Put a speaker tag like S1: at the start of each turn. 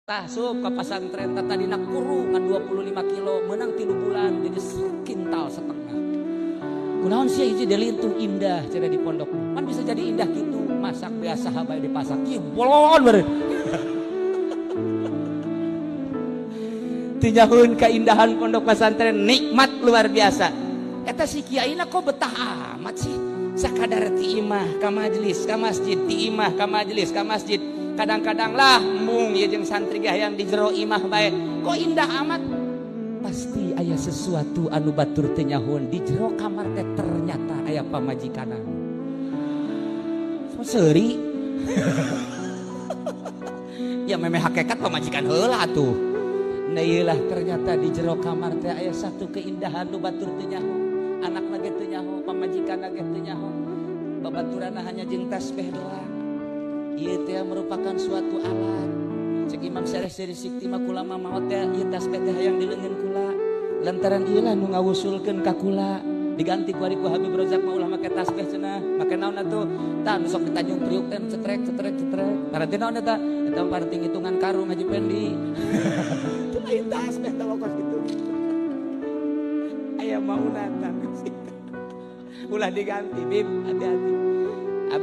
S1: Tah sup ka pasantren tah tadina kuru ngan 25 kilo menang 3 bulan jadi sekintal setengah. Kunaon sia hiji delintuh indah cenah di pondok. Pan bisa jadi indah kitu masak biasa bae dipasak. Ih bolon beureun. Teu nyahueun kaindahan pondok pesantren nikmat luar biasa. Eta si kiaina kok betah amat sih. Sakadar ti imah ka majelis ka masjid, ti imah ka majelis ka masjid. Kadang-kadang lah embung ieu jeung santri ge hayang di jero imah bae. Kok indah amat? Pasti aya sesuatu anu batur teu nyahoeun di jero kamar teh ternyata aya pamajikanna. So seuri. Ya memeh hakikat pamajikan heula atuh. Nah ieulah ternyata di jero kamar teh aya satu keindahan nu batur teu nyaho. Anakna ge teu nyaho, pamajikanna ge teu nyaho. Babaturanna hanya jeung tasbih doang. Ieu teh merupakan suatu alat. Cek Imam Syarif Siri Sikti mah kula mah maot teh ieu tasbih teh hayang dileungeun kula. Lantaran ieu lah nu ngawusulkeun ka kula. Diganti ku ari ku Habib Rozak mah ulah make tasbih cenah. Make naon atuh? Tah nu sok di Tanjung Priuk teh cetrek cetrek cetrek. Parati naon eta? Eta mah parti ngitungan karung Haji Pendi. Teu lain tasbih tah kos kitu. Aya mauna tah. Ulah diganti Bib, hati-hati.